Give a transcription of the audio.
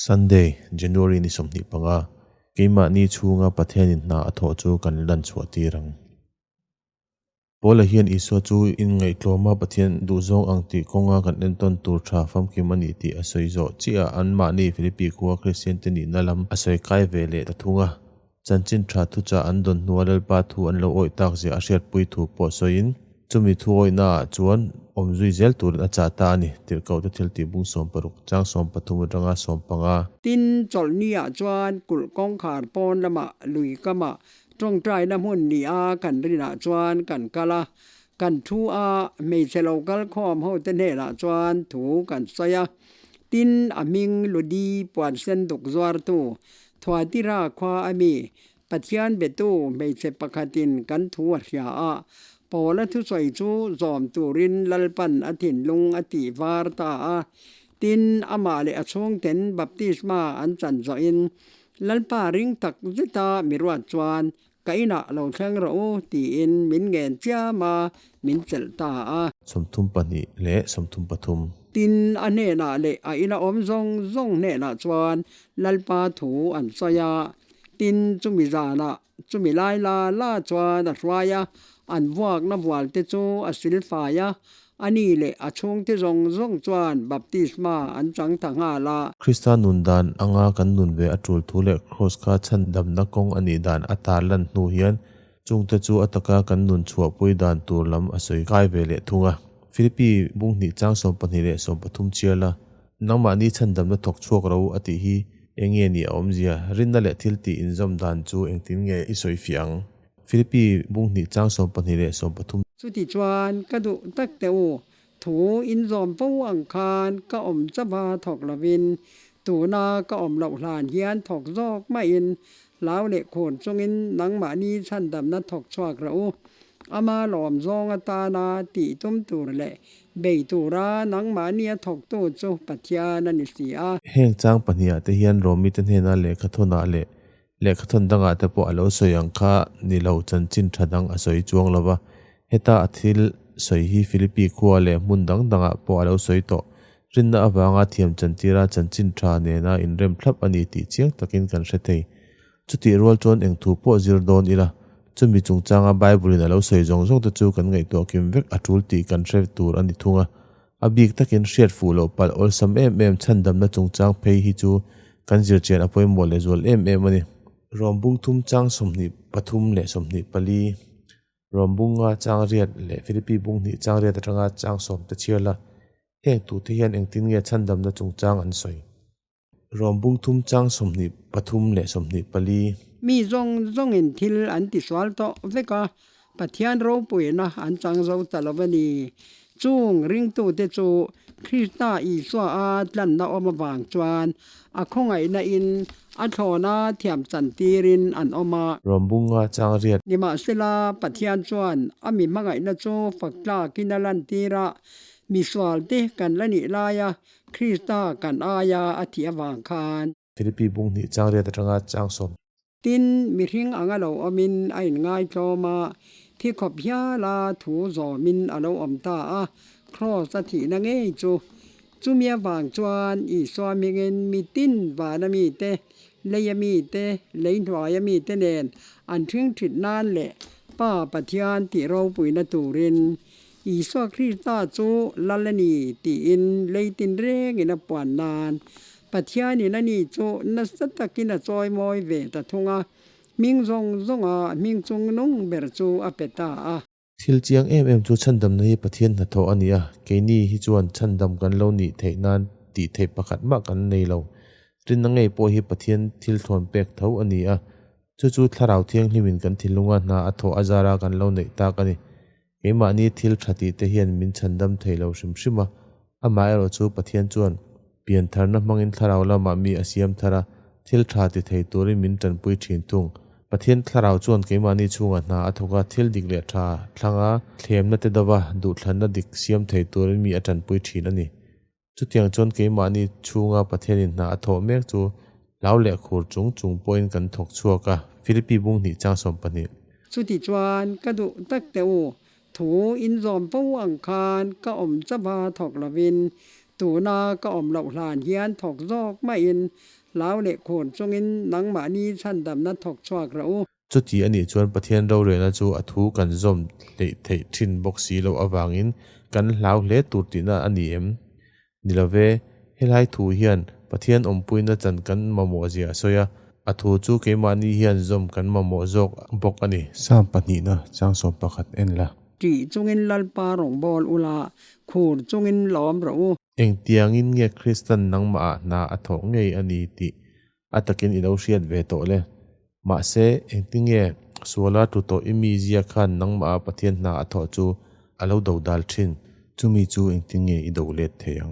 Sunday, January ni 25, keimahni chhunga Pathianin hna a thawh chu kan lan chhuah tir ang. Paula hian Isua chu inngaihtlawma Pathian duhzawng ang tih kawnga kan entawn tur tha famkim a ni tih a sawi zawh chiah a, anmahni Philippi khua Kristiante nihna lam a sawi kai ve leh ta thung a. Chanchin tha thuchah an dawn hnua Lalpa thu an lo awih tak zia a hriatpui thu pawh sawiin, chumi thu awihnaah chuan awm zui zel turin a chah ta a ni, tirhkohte thil tih bung 60, chang 13 atanga 15. Tin, chawlhniah chuan kulh kawngkhar pawn lamah lui kamah tawngtaina hmun nia kan rinah chuan kan kal a, kan thu a, hmeichhe lo kal khawm hote hnenah chuan thu kan sawi a. Tin, a hming Ludi puan sen duk zuartu Thuatira khua a mi, Pathian betu hmeichhe pakhatin kan thu a hria a, Paula thusawi chu zawm turin Lalpan a thinlung a tih var ta a. Tin, amah leh a chhungten baptisma an chan zawhin Lalpa ring tak zeta mi ruat chuan Ka inah lo thleng rawh u tiin min ngen chiam a, min chelh ta a. 32 leh 33. Tin, a hnenah leh a ina awm zawng zawng hnenah chuan Lalpa thu an sawi a. Tin, chumi zanah, chumi lai la la chuan a hruai a, an vuakna vualte chu a silfai a, A ni leh a chhungte zawng zawng chuan baptisma an chang ta nghal a. Krista nun dan anga kan nun ve a tul thu leh Kraws kha chhandamna kawng a nih dan a tar lan hnu hian chungte chu a taka kan nun chhuahpui dan tur lam a sawi kai ve leh thung a. Philippi bung hnih chang 12 leh 13 chiala nangmahni chhandamna thawk chhuak ro a tih hi eng nge ni a awmzia? Rinna leh thil tih inzawm dan chu engtin nge i sawi fiah ang? Philippi bung hnih chang 12 leh 13. Chutichuan ka duh tak teh u, thu inzawm fo ang khan ka awm chauha thawk lovin, tuna ka awm loh hlan hian thawk zawk maiin hlau leh khur chungin nangmahni chhandamna thawk chhuak rawh u. Ama lawm zawng atana tih tum tur leh bei tura nangmahnia thawktu chu Pathian a ni si a. Heng chang pahnihah te hian Rawmite hnena lehkha thawnah leh Lehkhathawn dangah te pawh a lo sawi ang kha ni lo chanchin tha dang a sawi chuang lo va, heta a thil sawi hi Philippi khua leh hmun dang dangah pawh a lo sawi tawh. Rinna avanga thiam chantira chanchin tha nena inrem thlap a ni tih chiang takin kan hre thei. Chutih rual chuan eng thu pawh zir dawn ila, chumi chungchanga Bible-in a lo sawi zawng zawng te chu kan ngaihtuah kim vek a tul tih kan hre tur a ni thung a. A bik takin hriat fuh loh palh awlsam em em chhandamna chungchang phei hi chu kan zirchian a pawimawh lehzual em em a ni. Rawmbung thum chang 23 leh 24, Rawmbung nga chang riat leh Philippi bung hnih chang riat atanga chang sawm te chhiar la, heng tute hian engtin nge chhandamna chungchang an sawi? Rawmbung thum chang 23 leh 24. Mi zawng zawngin thil an tisual tawh vek a, Pathian ropuina an chang zo ta lo a ni. Chung ringtute chu Krista Isua a tlanna awm avang chuan a khawngaihna in a thlawna thiam chantirin an awm a. Rawmbung nga chang riat. Nimahsela, Pathian chuan a mi hmangaihna chu fak tlakin a lantir a, misualte kan la nih laia Krista kan aia a thih avang khan. Philippi bung hnih chang riat atanga chang sawm. Tin, mihring anga lo awmin a inngaithlawm a, thi khawp hiala thu zawmin a lo awm ta a, Kraws a thihna ngei chu. Chumi avang chuan Isua hmingin mitin vana mite, leia mite, lei hnuaia mite nen an ṭhingṭhit nan leh Pa Pathian tih ropuina turin Isua Krista chu Lal a ni tiin lei tinrengin a puan nan Pathianin a ni chu nasa takin a chawi mawi ve ta thung a, hming zawng zawnga hming chung nung ber chu a pe ta a. Thil chiang em em chu chhandamna hi Pathian hnathawh a ni a, keini hi chuan chhandam kan lo nih theih nan tih theih pakhat mah kan nei lo. Rinna ngei pawh hi Pathian thil thlawn pek tho a ni a, chu chu Thlarau Thianghlimin kan thinlunga hna a thawh azara kan lo neih tak a ni. Keimahni thil tha tih te hian min chhandam thei lo hrim hrim a, amaherawh chu Pathian chuan piantharna hmangin thlarau lamah mi a siam thar a, thil tha ti thei turin min tanpui thin thung. Pathian thlarau chuan keimahni chhungah hna a thawk a, thil dik leh tha thlanga thlemna te dova duhthlanna dik siam thei turin mi a tanpui thin a ni. Chutiang chuan keimahni chhunga Pathianin hna a thawh mek chu hlau leh khur chung chung pawhin kan thawk chhuak a, Philippi bung hnih chang 12. Chutichuan ka duh tak teh u, thu inzawm fo ang khan ka awm chauha thawk lovin, Tuna ka awm loh hlan hian thawk zawk maiin hlau leh khur chungin nangmahni chhandamna thawk chhuak rawh u. Chuti a nih chuan Pathian rorelna chu a thu kan zawm hleih theih thin bawk si loh avangin kan hlau hle tur tihna a ni em? Ni lo ve, helai thu hian Pathian awmpuina chan kan mamawh zia a sawi a, a thu chu keimahni hian zawm kan mamawh zawk bawk a ni. Sam pahnihna chang 11 en la. Tih chungin Lalpa rawngbâwl ula, khur chungin lâwm rawh u. Engtiangin nge Kristan nangmahah hna a thawh ngei a ni tih a takin i lo hriat ve tawh le? Mahse, engtinge suala tlu tawh i mizia khan nangmahah Pathian hna a thawh chu a lo do dal thin? Chumi chu engtinge i do let thei ang?